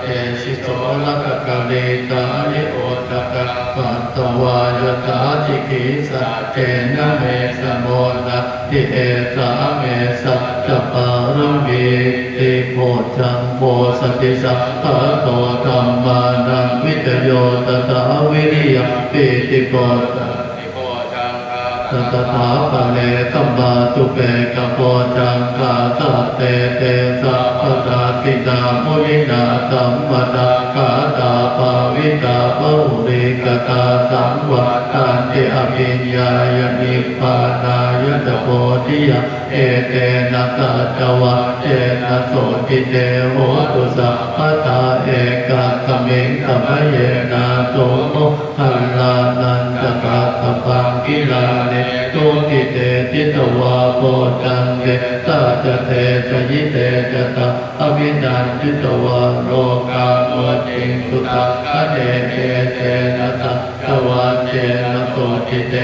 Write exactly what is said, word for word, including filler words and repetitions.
Desikho rakakilātāri uddakaṃ patvā yathā khiḍḍī, saccena me samo natthi, esā me saccapāramīti. Bojjhaṅgo satisaṅkhāto dhammānaṃ vicayo tathā, viriyaṃ pīti bojjhaṅgā ca tathāpare, samādhupekkhabojjhaṅgā sattete sabbadassinā, muninā sammadakkhātā bhāvitā bahulīkatā, saṃvattanti abhiññāya nibbānāya ca bodhiyā. Etena saccavajjena sotthi te hotu sabbadā, ekasmiṃ samaye nātho moggallānañca kassapaṃ, gilāne dukkhite disvā bojjhaṅge satta desayi. Te ca taṃ abhinanditvā rogā mucciṃsu taṅkhaṇe, etena saccavajjena sotthi te